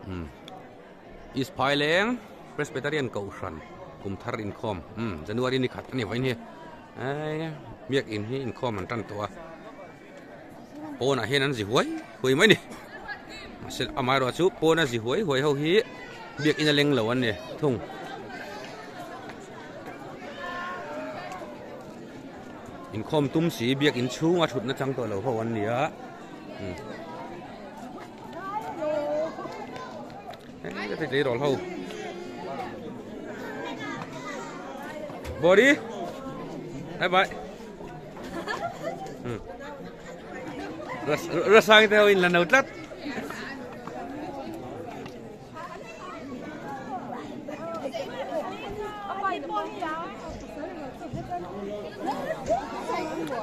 Umm East Phaileng Presbyterian Kohhran kum thar inkhawm umm January ni khat a ni vawiin hi eii biakin hi inkhawm an tan tawh a pawnah hian an zi huai huai mai a ni mahse amaherawh chu pawna zi huai huai ho hi biakin a leng lo an ni thung. Inkhawm tum si biakin chhunga thutna chang tawh lo ho an ni a umm hei tleirawl ho body bye bye umm rasang te ho in la no tlat.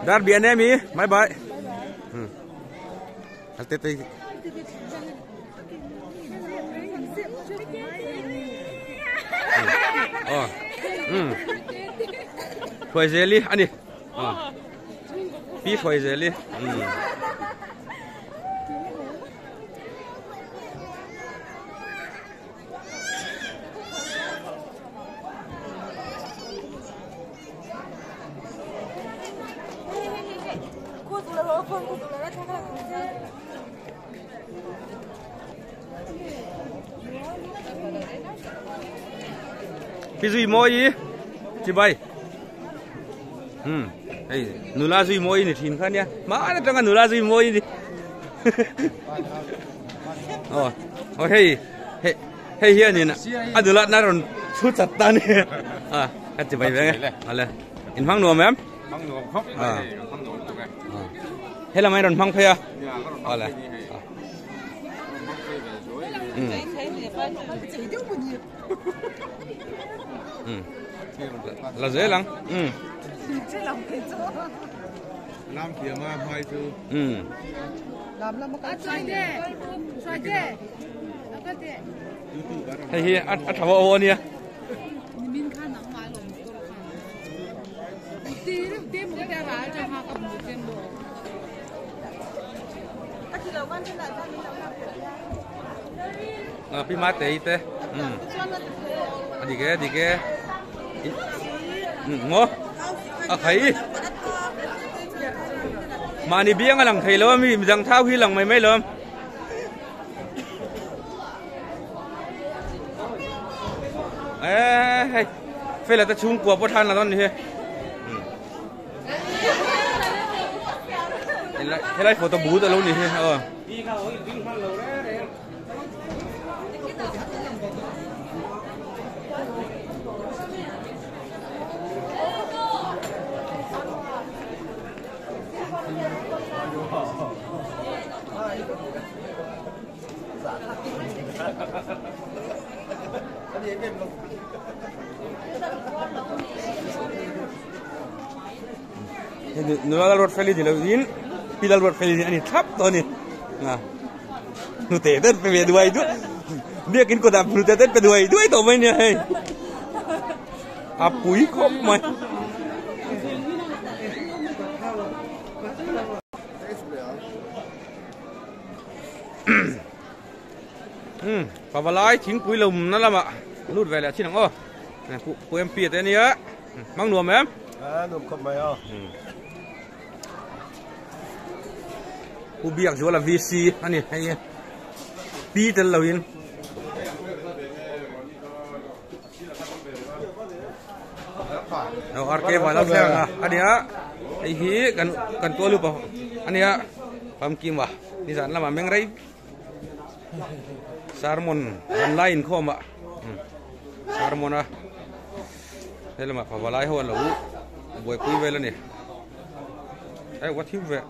Dar bian em i bye bye te te ờ Thuai Zeli ani Pi Thuai Zeli Pi zui mawi chibai um hei nula zui mawi ni thin kha nia hmaan atanga nula zui mawi ni aw aw hei hei hei hianin a nula na rawn thu chat ta ni a ka chibai ve nge ale in hmang nuam em hmang nuam khawp mai hei hmang nuam tuk e helam ai rawn hmang phei a ale la zel ang um lam thiam a hmai chu um hei hi a tha aw ania pi ma te te um a dik e a dik e maw a khai mahni biang a lang thei lo a mi midang thau hi lang mai mai lo e hei fela te chhungkua pawh than la dawn ni hi helai photo booth alo ni hi aw. Nula Lalruatfeli ni lovin Pi Lalruatfeli a ni thlap tawh a ni. Hnute ten pe ve duai duai biakin kawtah hnute ten pe duai duai tawh mai nia hei a pui khawp mai. Um pavalai thingpui lo na lamah lut ve leh chin ang aw pu MP te ania hmang nuam em a nuam khawp mai aw Pu Biak Zuala VC a ni hei Pi tel loin RK Vanau thleng a ania hei hi kan kan tual upa ania famkim a nizan lamah meng rei sermon an lai inkhawm a sermon a he lamah pavalai ho an lo buaipui vel a ni hei what hiu ve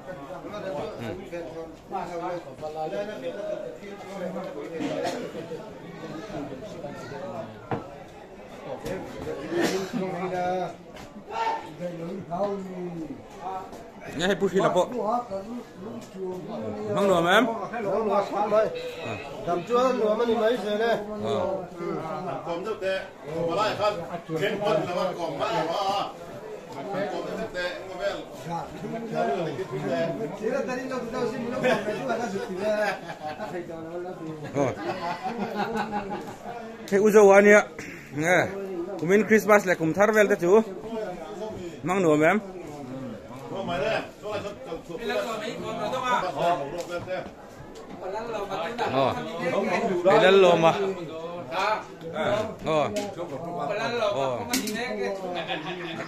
Nghe hei pu Hrila pawh hmang nuam em? Dam chuan nuam a ni mai zel e. Kawm deuh teh, palai khan then hman lo a kawm hman lo a, kawm deuh teh, khawvel. Hei u zo a nia nge kumin Christmas leh kum thar vel te chu hmang nuam em? Aw hei lal lawm a aw aw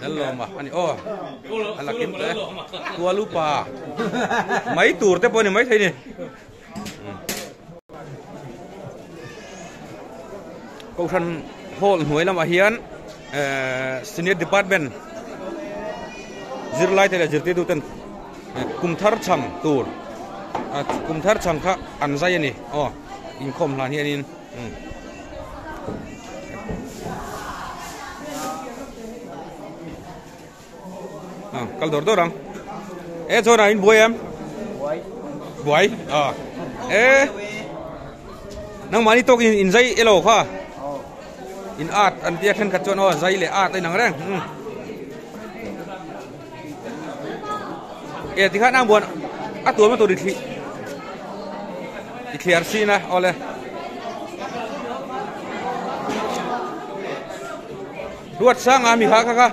lal lawm a ani aw a la kim tawh e tual upa mai tur te pawh a ni maithei ni. Kohhran hall hnuai lamah hian ehh senior department zirlai te leh zirtirtu ten kum thar chhang tur kum thar chhang kha an zai a ni aw inkhawm hlan hianin umm. Kal dawr dawr ang e chuan ah in buai em buai a e nangmahni tawk in in zai elo kha in art an tia thenkhat chuan aw zai leh art a inang reng e tikhan ang buan a tuam a tur i thli i thliar sin a awle. Ruat sanga mi kha kha kha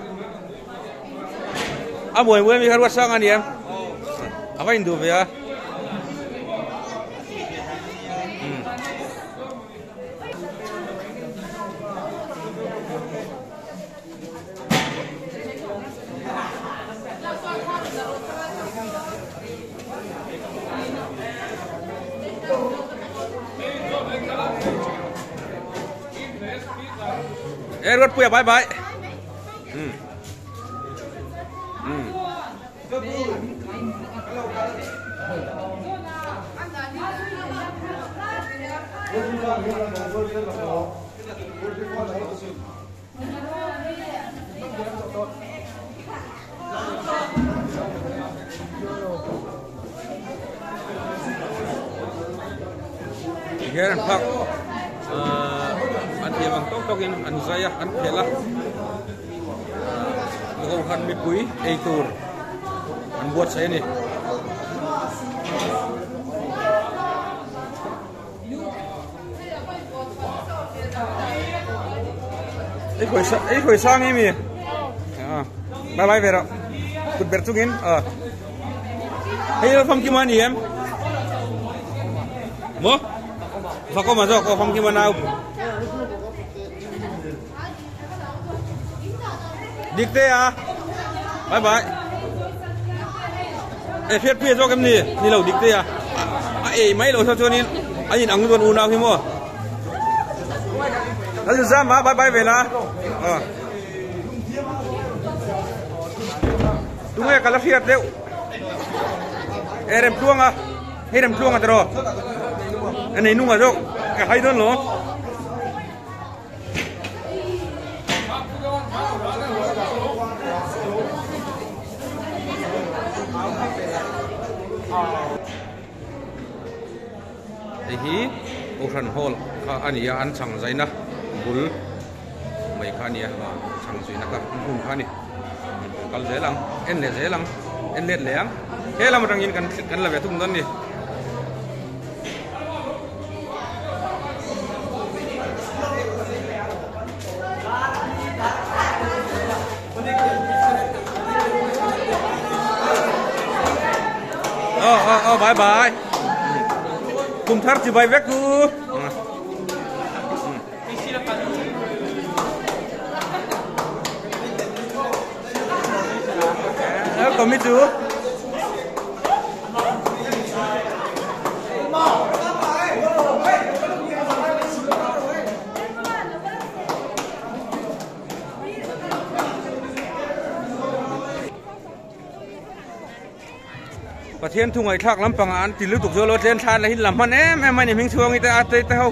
a muai muai mi kha ruat sanga ni em a va in duh ve a E ruat puia bye bye. Um. Um. Hian an phak an thiam ang tawk tawk in an zai a an khel a Kohhran mipui ei tur an buatsaih a ni. Ei khawi sang em i bye bye ve rawh kut ber chungin hei famkima a ni em maw fakawma zawk aw famkima nau dik te a bye bye e hriat pui a zawk em ni ni lo dik te a a ei mai lo saw chuanin an in ang chuan unau hi maw lal zam a bye bye ve la tunge ka la hriat deuh e rem tluang a hei rem tluang a tiraw a nei nung a zawk ka hai dawn lo. Hei hi Kohhran Hall kha a ni a, an chhang zaina bul mai kha a ni a, chhang zuina kha an hmun kha a ni. Kal zel ang, en leh zel ang, en let leh ang. He lam atangin kan la ve thung dawn a ni. Ờ ờ ờ bye bye. Kum thar chi bai vek u. Còn mấy chú. Pathian thu ngaihthlak lampangah an ti lutuk zawk lo tlem thla la hi la hman em em a ni hming chhuang hi te a te te ho.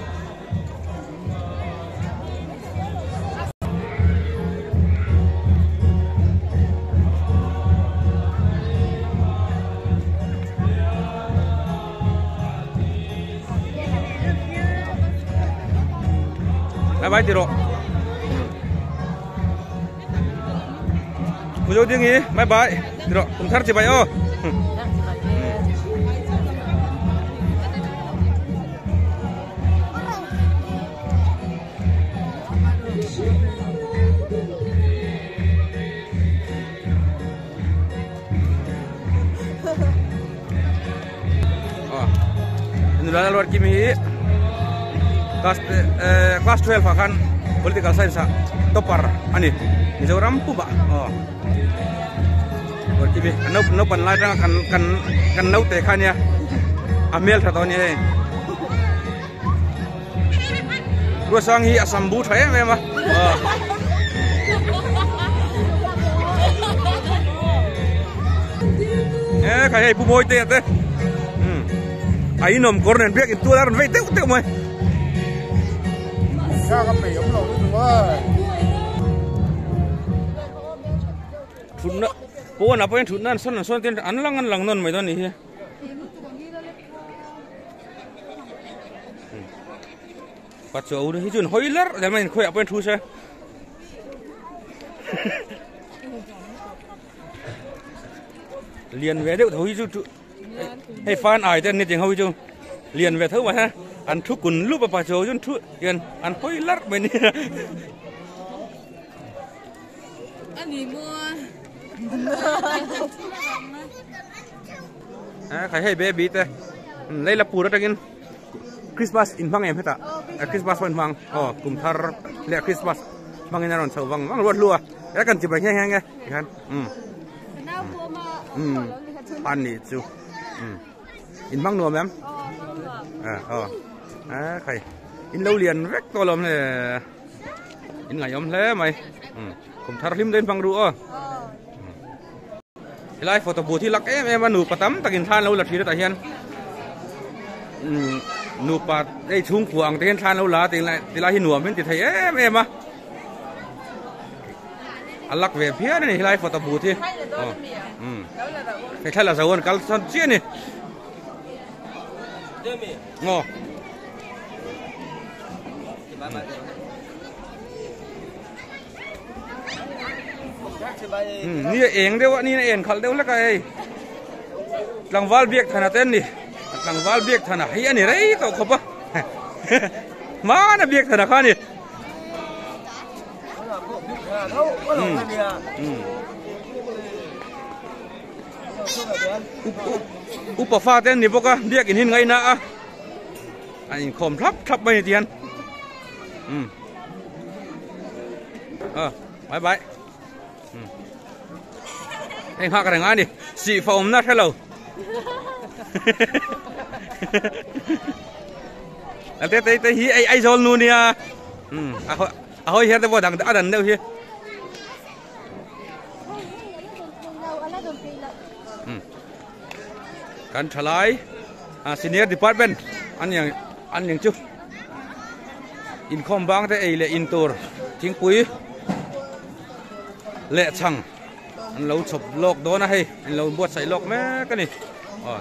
Bye bye ti rawh. Khuzo ding hi bye bye. Tiro kum thar chibai aw. Nula luar kim hi class class 12 ah khan political science ah topper ani Mizoram puma aw luar kim hi kan naupan lai atanga kan kan kan naute kha ania a hmel tha tawh ania hei Ruasang hi a sam bu tha em em a aw e khai hei pu mawi te te um a inawm kawr nen biak in tual a rawn vei deuh deuh mai thutna pawnah pawh hian thutna an sawn an sawn ten an lang an lang nawn mai dawn a nih hi. Pachuau hi chuan hawi lar zel mai khawiah pawh hian thu se lian ve deuh tho hi chu chu hei fan ai te an ni tiang ho hi chu lian ve tho mai ha an thu kun lup a pachuau chu an thu hian an hawi lar mai ni khai hei baby te lei la pur atangin Christmas in hmang em hetah Christmas pawh in hmang aw kum thar leh Christmas hmangin a rawn chho vang vang ruat hlua e kan chibai nghe nghe nghe tikhan um um an nih chu um in hmang nuam em aw khai in lo lian vek tawh alawm le in ngaihawm hle mai um kum thar hlim dawn hmang ru aw. Helai photo booth hi lak em em a nupa tam takin thla an lo la thin a tah hian umm nupa hei chhungkua ang te hian thla an lo la a tilai hi nuam hi an ti thei em em a a lak ve phian a ni helai photo booth hi aw umm hei thla la zo an kal sawn chiah a ni aw. Ni a eng deuh a ni a en khalh deuh hlek a hei tlangval biak thana te an ni tlangval biak thana hei a ni rei tawh khawp a hmana biak thana kha a ni upa fa te an ni bawk a biak in hin ngaina a an inkhawm thlap thlap mai a ni ti hian. Bye bye hei nghak reng a ni sih fa awmna hre lo te te te hi ei Aizawl nu nia a hawi hian te pawh dang a dan deuh hi kan thalai senior department an an ning chu inkhawm bang te ei leh in tur thingpui leh chhang an lo chhawp lawk dawn a hei an lo buatsaih lawk mek a ni aw.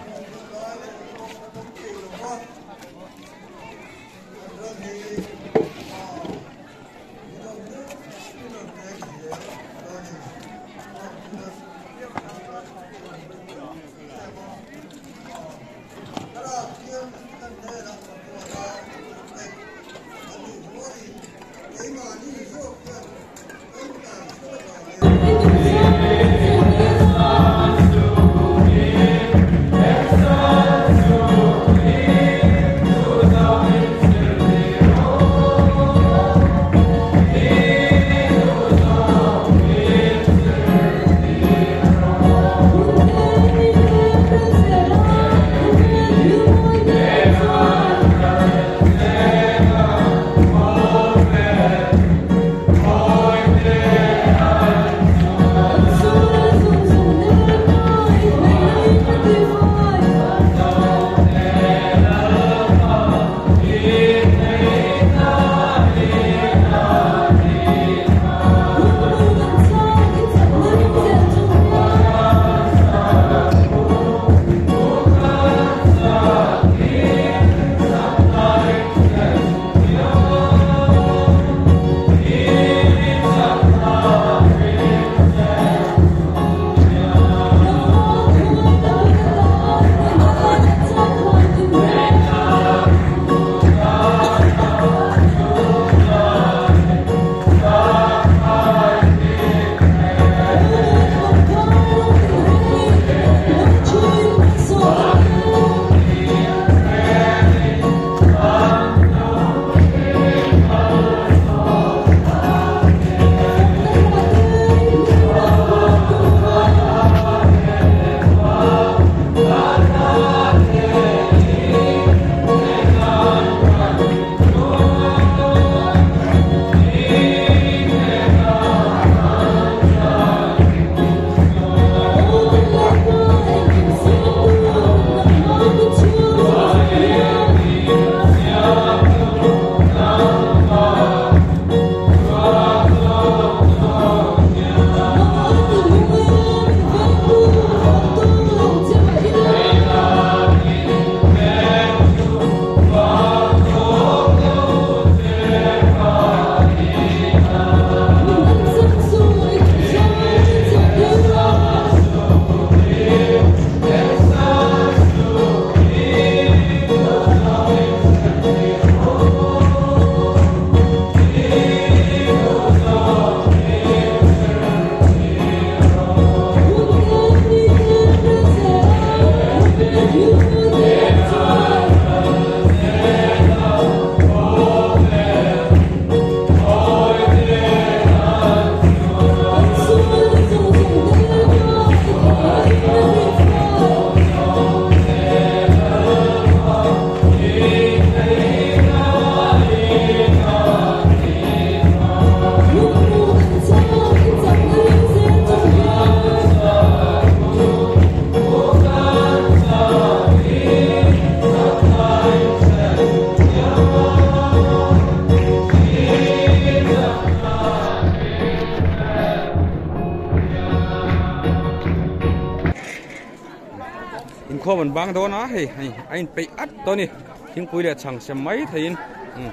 Inkhawm an bang dawn a hei hei a inpeih at tawh a ni thingpui leh chhang sem mai theiin umm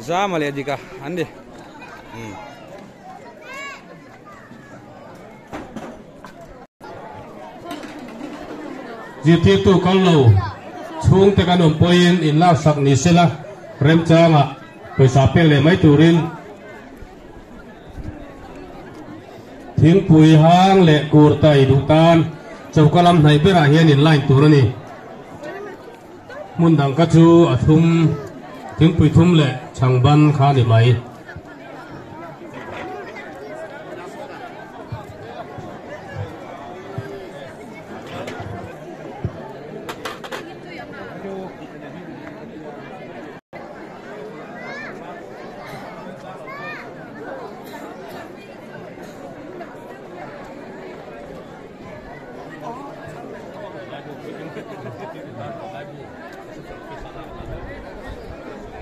zama leh dika an ni umm. Zirtirtu kal lo chhungte kan awm pawhin in laksak ni sela remchangah pawisa pek leh mai turin Thingpui hang leh kurtai duh tan choka lam hnaih berah hian in line tur a ni. Hmun dang kha chu a thum, thingpui thum leh chhangban kha a ni mai.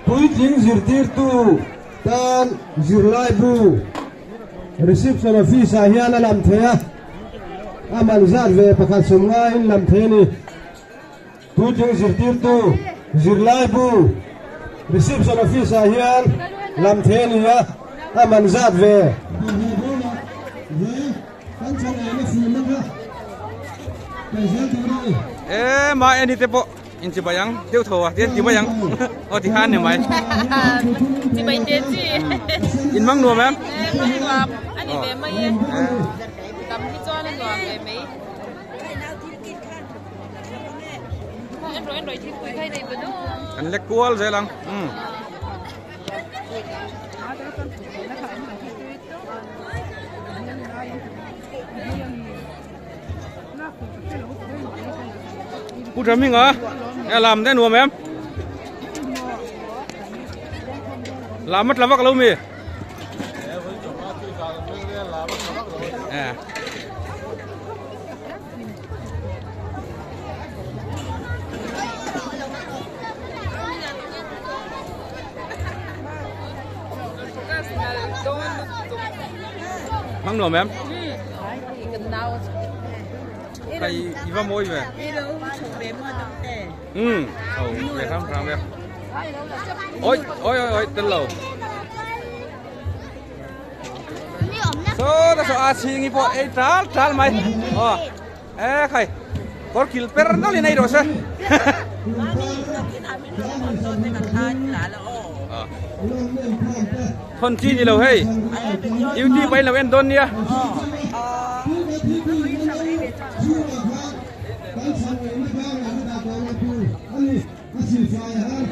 Puitling zirtirtu tan zirlaibu reception office ah hian a lam thei a, a man zat ve pakhat sawm ngaiin lam thei a ni. Puitling zirtirtu zirlaibu reception office ah hian lam thei a ni a, a man zat ve. E ma eni te pawh in chibai ang deuh tho a tian chibai ang aw ti khan ni mai chibai te chi in mang nuam em mang nuam ani ve mai e tam hi chuan a nuam ve mai Kan lek kual zel ang. Um. Pu Raminga, e lam te nuam em? Lam a tla vak lo mi? Eh. Mang nuam em? Thầy i va mawi ve. Ừ, chho ve hram hram ve. Ôi, ôi ôi ôi, tel lo. Saw ta saw a chhingi pawh ei tal tal mai aw e khai kawr kil per nawlh in ei rawh se thawn chi ni lo hei youtube a in lo en dawn nia.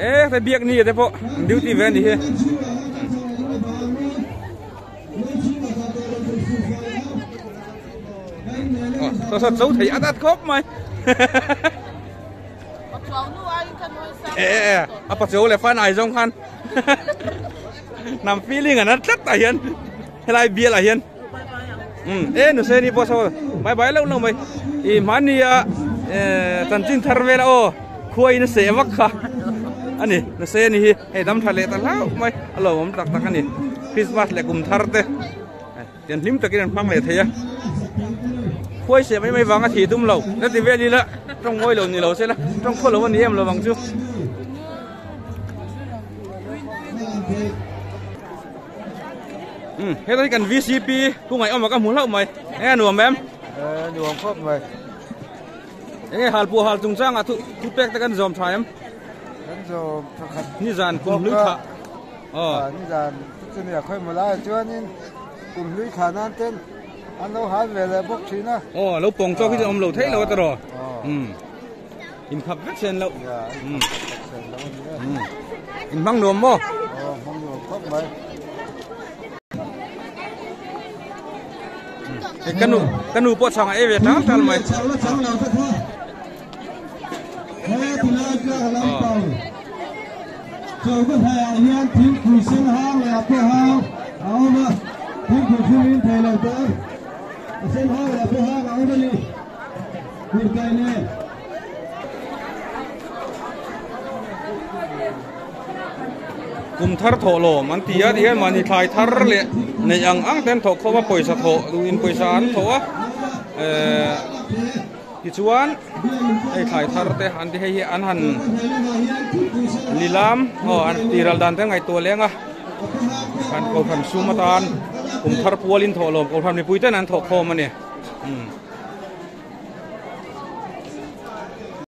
E hei biak ni te pawh an duty ve a ni hi. Saw saw cho thei at at khawp mai. E e e a pachuau leh fan ai zawng khan hnam feeling an tlat tah hian helai bial ah hian um e nuse ni pawh saw bye bye lo lo mai i hmani a chanchin thar vel a aw khuai in a seh vak kha ani nuse ni hi hei dam tha leh ta hlauh mai a lawmawm tak tak ani Christmas leh kum thar te tian hlim takin an hmang leh thei a khuai seh mai mai vanga thih tum lo na ti vel ila tawng ngawi lo ni lo se la tawng khaw lo a ni em lo vang chu. Um helai kan VCP pu ngaihawm a ka hmu hlauh mai eng a nuam em nuam khawp mai enge hal pawh hal chungchang ah thu thu pek te kan zawm tha em kan zawm thakhat nizan kum hlui thlah aw nizan chumi a khawi maw lai chuanin kum hlui thlah nan ten an lo hal ve leh bawk thin a aw lo pawng chawk hi chu awm lo theih lo a tawh um inkhap vek sen loh um in hmang nuam maw aw hmang nuam khawp mai ka nu ka nu pawh chhang a ei ve tal tal mai Kum thar thawh lawm an ti a tihian mahni thlai thar leh neih ang ang te an thawh khawm a pawisa thawh duhin pawisa an thawh a ehh. Tichuan hei thlai thar te an ti hei hi an han lilam aw an tiral dan te ngaihtuah leng a an kohhran sum atan kum thar pualin thawhlawm kohhran mipui ten an thawhkhawm a ni.